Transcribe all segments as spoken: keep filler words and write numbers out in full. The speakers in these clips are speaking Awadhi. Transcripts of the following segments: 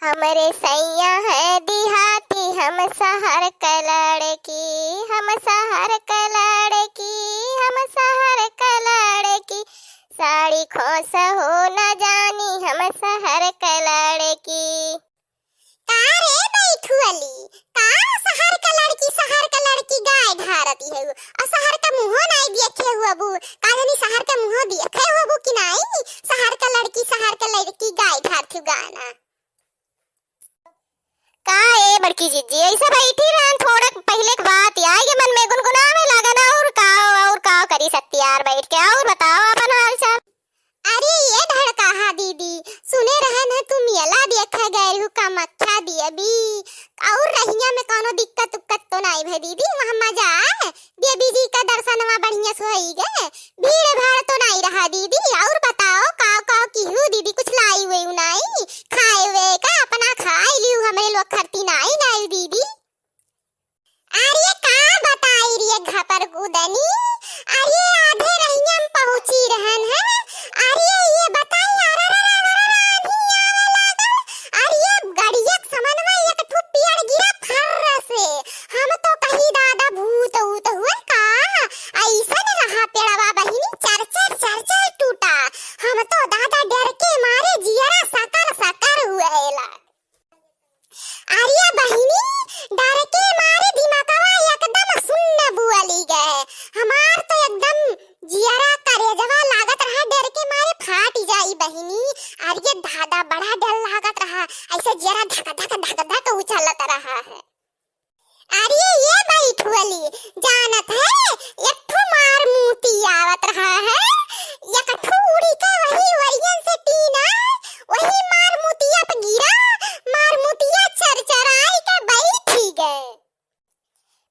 हमरे सैया है देहाती, हम सहर क लड़की, हम सहर क लड़की, हम सहर क लड़की, साड़ी खोस हो न जानी, हम सहर क लड़की। का रे बैठुअली, का सहर क लड़की, सहर क लड़की गाय ढारती है? अउ सहर क मुँहो नाई देखे हुअबू, का जानी सहर क मुँहो देखे हुअबू कि नाई? सहर क लड़की, सहर क लड़की गाय ढारती गाना। का ए बड़की जिज्जी, ऐसे बैठी रहन, थोड़ा पहिले के बात आई के मन में गुनगुनावे लागन, और का, और का करी सकती यार बैठ के, और बताओ अपन हाल चाल। अरे ये ढड़काहा दीदी, सुने रहन है तुम मेला देखे गए हो कामाख्या देवी, और रहिया में कौनो दिक्कत उक्कत तो नाई भई दीदी, वहाँ मजा आए, देवी जी का दर्शनवा बढ़िया से होई गए, भीड़ भाड़ तो नाई रहा दीदी। और बताओ का का किहू दीदी, कुछ लाई हुई नाई खाए हुए का? अपना खाई लियो, हमरे लोग खरती नाई लाई दीदी। अरे का बताई रे घपर कूदनी, अरे आधे रहिया में पहुँची रहन है। अरे ये बताई, अरे रे रे रे रे, आन्ही आवे लागल। अरे ये गड़िया के समनवा एक ठो पेड़ गिरा फर्र से। हम तो कही दादा भूत ऊत हुए का, ऐसन रहा पेड़वा बहिनी, चर चर चर चर टूटा। हम तो दादा डर के मारे जियरा सकर सकर हुएला। अरे बहिनी, डर के मारे दिमागवा एकदम सुन्न बुअली गए। हमार तो एकदम जियरा करेजवा लागत रहा, डर के मारे फाट जाई बहिनी। अरे दादा, बड़ा डर लागत रहा, ऐसे जियरा धक धक धक धक उछलत रहा है। अरे ये बैठुअली, जानत है, एक ठो मार मूती आवत रहा है, एक ठो उड़ी के वही वरियन से टीना, वही मार मूतिया पे गिरा, मार मूतिया चरचराई के बैठी गए।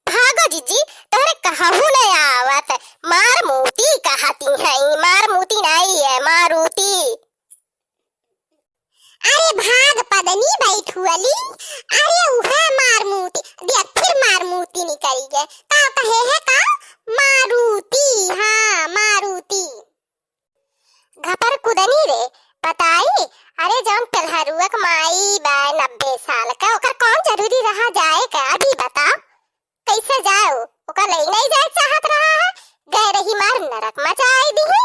भागो जिज्जी, तोहरे कहहू न आवत, मार मूती कहती हैं, मार मूती नाई है, मारूती। अरे भाग पदनी बैठुअली, अरे उहे मार मूती, देख फिर मार मूती निकरी गए। का कहे है का? मारूती, हाँ, मारूती। घपर कुदनी रे, बताई, अरे जौन पेल्हरुआ क माई बा नब्बे साल का, ओकर कौन जरूरी रहा जाए का? अभी बताओ, कैसे जाओ? ओका लई नहीं जाए चाहत रहा है, गए रही मार नरक मचाई दिही।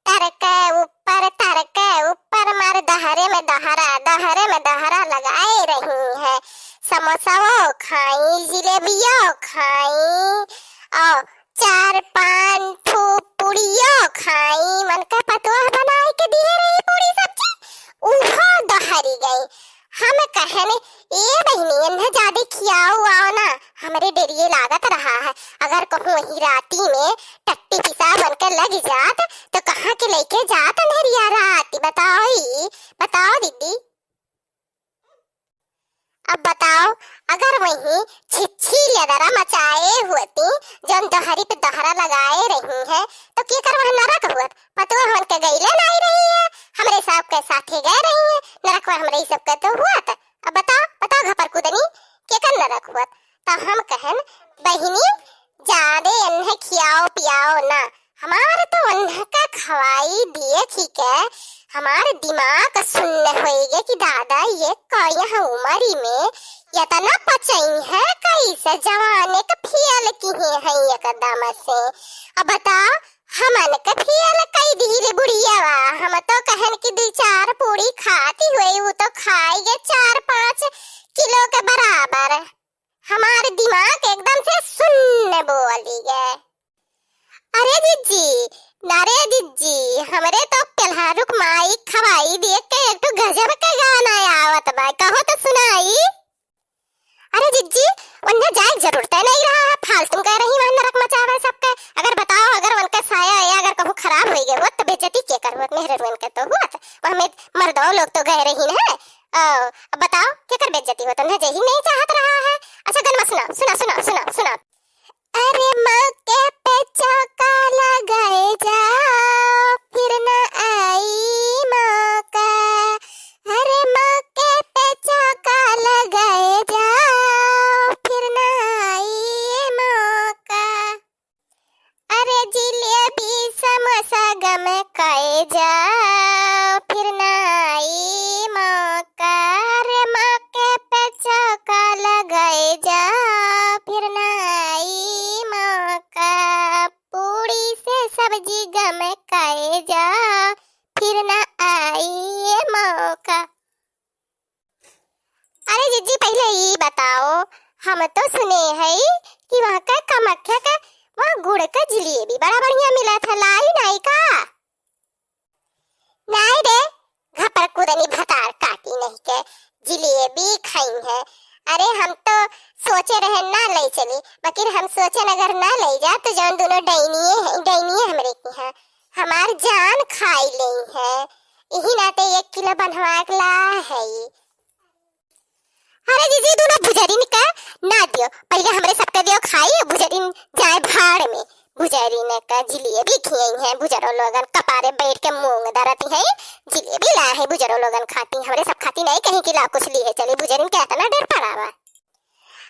तर के ऊपर, तर के ऊपर मार दहरे में दहरा, दहरे में दहरा लगाए रही है। समोसाओ खाई, जिलेबियो खाई, और चार पाँच ठो पूड़ियो खाई। मन के पतोह बनाए के दिए रही पूड़ी सब्जी, उहो दहरी गई। हम कहन, "ए बहिनी, एन्हे जादे खियाओ आओ ना, हमरे डेरिये लागत रहा है। अगर कहूँ वही राती में टट्टी पिसाब बन के लग जात, तो कहाँ के लेके जात अन्हरिया राती? बताओ ई, बताओ दीदी।" अब बताओ, अगर वही छिछी लेदरा मचाए हुअती, जौन दहरी पे दहरा लगाए रही है, तो केकर वहाँ नरक हुअत? पतोह हमन के गईले नाई रही है, हमरे सबके साथे गए रही है, नरकवा हमरे ई सबके तो हुअत। अब बताओ, बताओ घपर कुदनी, केकर नरक हुअत? त हम कहन, बहिनी, जादे एन्हे खियाओ पियाओ ना, हमार तो ओन्हका खवाई दिए थी के हमार दिमाग सुन्न होइगे कि दादा ये कयह उमरी में यतना पचई है, कैसे जवाने के फेल किहे हैं एकदम से। अब बताओ, हमन के फेल कई दिहिले बुढ़ियावा। हम तो कहन कि दुई चार पूड़ी खाती हुई, उ तो खाई गे चार पाँच किलो के बराबर। हमार दिमाग एकदम से सुन्न बोली गे। अरे जिज्जी, ना रे जिज्जी, हमरे तो पेल्हारुक माई खवाई देख के एक ठो गजब के गाना आवत बा, कहो तो सुनाई। अरे जिज्जी, ओन्ने जाए के जरूरत नहीं रहा है, फालतू कह रही वहाँ नरक मचावे सबके। अगर बताओ, अगर उनका साया या अगर कहूँ खराब होई गए होत, तो बेइज्जती के कर होत? मेहररुअन के तो होत, वहाँ में मर्दों लोग तो गए रही है। ओ, अब बताओ, केकर बेइज्जती होत? उन्हें जे ही नहीं चाहत रहा है। अच्छा, गनमा सुनाओ, सुनाओ, सुनाओ, सुनाओ, सुनाओ। अरे मौके पे चौका लगाए जाओ, फिर न आई मौका। अरे मौके पे चौका लगाए जाओ, फिर न आई मौका। अरे जिलेबी समोसा गम खाए जाओ, फिर न आई मौका। अरे मौके अच्छा, ई बताओ, हम तो सुने हई कि वहाँ का कामाख्या का वहाँ गुड़ का जिलेबी बड़ा बढ़िया मिलत है, लाई नाई का? नाई रे, घपर कुदनी भतार काटी नहीं के जिलेबी खाई है। अरे, हम तो सोचे रहे ना ले चली, लेकिन हम सोचे अगर ना ले जा तो जौन दोनों डैनिये हैं, डैनिये हमरे की हैं, हमार जान खाई ले हैं। यही नाते एक किलो बनवा के ला है। अरे जीजी, दोनों बुजरिन के ना दियो, पहिले हमरे सबके दियो खाई, बुजरिन जाए भाड़ में। बुजरिन के जिलेबी खियाई हैं, बुजरो लोगन कपारे बैठ के मूंग दरती हैं, जिलेबी ला है बुजरो लोगन खाती, हमरे सब खाती नहीं कहीं कि ला कुछ ली है चली, बुजरिन के इतना डर पड़ा बा।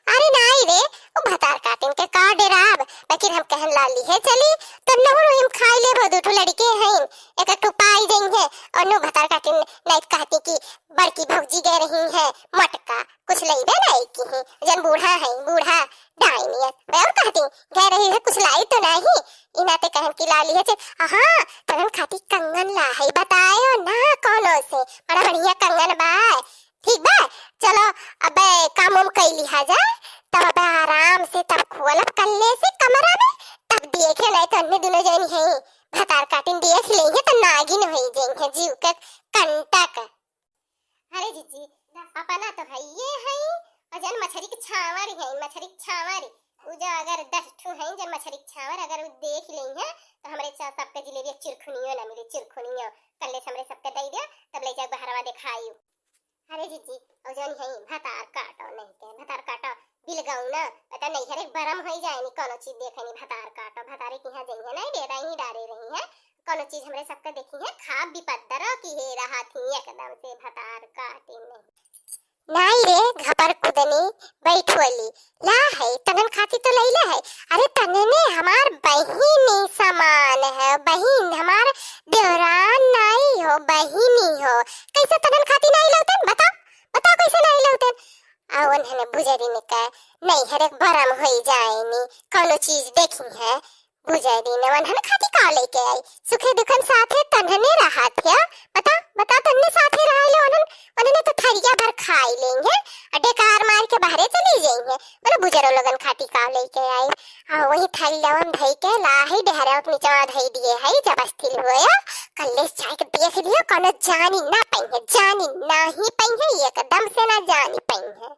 अरे नाई रे, वो भतार काटिन के का डेराब, लेकिन हम कहन ला ली है चली, तो नहु रहीम खाई लेबो, दू ठो लड़के हैं, एक एक ठो पाई जइहें, और नो भतार काटिन नाई कहती कि बड़की भौजी गए रही है मटका, कुछ लइबे नहीं की ही, जन बूढ़ा है, बूढ़ा डाइनियत। मैं और कहती, गए रही है कुछ लाई तो नहीं, इनाते कहन की ला ली है चे, हाँ, तनन खाती कंगन ला है, बतायो ना कौनो से, बड़ा बढ़िया कंगन बा, ठीक बा, चलो अबे काम उम कई लिहा जाए, तब अबे आराम से तब खोलब कल्ले से कमरा में, तब देखे नहीं तो अन्य दोनों जनी है, भतार काटिन देख लेंगे तो नागिन होई जाएंगे जीव के कंटक। अरे जीजी, अपना तो हइये हई, और जन मछरी के छावर हई, मछरी के छावर, उ जो अगर दस ठो हई जन मछरी के छावर, अगर उ देख लेई है, तो हमरे चा-, सबके जिलेबी एक चिरखुनियो ना मिली, चिरखुनियो। कल्ले से हमरे सबके दई दियो, तब ले जाके बहरवा देखाई। अरे जीजी, और जन हई भतार काटो नहीं के, भतार काटो, बिलगौना, पता नहीं हरे बरम होई जाए नी, कोनो चीज देखे नी, भतार काटो, भतारे की यहाँ जइहे नहीं, डेरा ही डारे रही है, कोनो चीज हमरे सबके देखी है, खा बिपद्दर की हे रहा थी एकदम से भतार काटे नहीं। नाई रे, घपर कुदनी बैठवली, ला है, तनन खाती तो लैला है। अरे तनने हमार बहिनी समान है, बहिन हमार देवरान नाई हो, बहिनी हो, कैसे तनन खाती नाई लौटन? बताओ, बताओ कैसे नाई लौटन? आ उन्हने बुजरिन के नहीं हरे बरम होई जाए नी, कोनो चीज देखी है, बुझाई दिन वनहन खाती का लेके आई? सुखे दुखन साथे तन्हने रहत है। बता, बता, तन्हने साथे रहाइले वनहन, वनहने तो थरिया भर खाई लेंगे। आ डेकार मार के बाहरे चली जाएंगे। बोले, बुजरो लोगन खाती का लेके आई? हाँ, वही थरिया वन धई के ला है, डेहरे अपनी चवा धई दिए है, जब अस्थिर हुए, कल्ले से जाए के देख लियो, कोनो जानी ना पाई है, जानी ना ही पाई है, एकदम से ना जानी पाई है।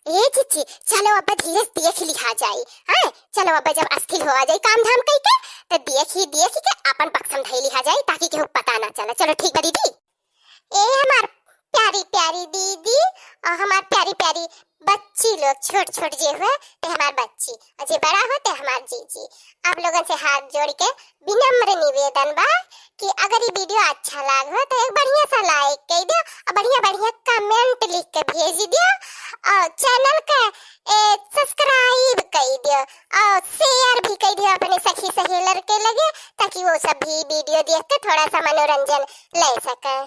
ए जीजी, चलो अब धीरे से देख लिहा जाई। हाँ, चलो अब जब अस्थिर हो जाई काम धाम कई के, तो देख ही, देख ही के अपन बक्सम धई लिहा जाई, ताकि केहू पता ना चले। चलो ठीक बा दीदी। ए हमार प्यारी प्यारी दीदी और हमार प्यारी प्यारी बच्ची लोग, छोट छोट जे हुए ते हमार बच्ची, और जे बड़ा हो ते हमार जीजी, आप लोगन से हाथ जोड़ के विनम्र निवेदन बा कि अगर ये video अच्छा लाग हो तो एक बढ़िया सा like कई दियो और बढ़िया बढ़िया comment लिख के भेज दियो और channel के, ए, subscribe कई दियो और share भी कई दियो अपने सखी सहेलर के लगे, ताकि वो सब भी video देख के थोड़ा सा मनोरंजन ले सके।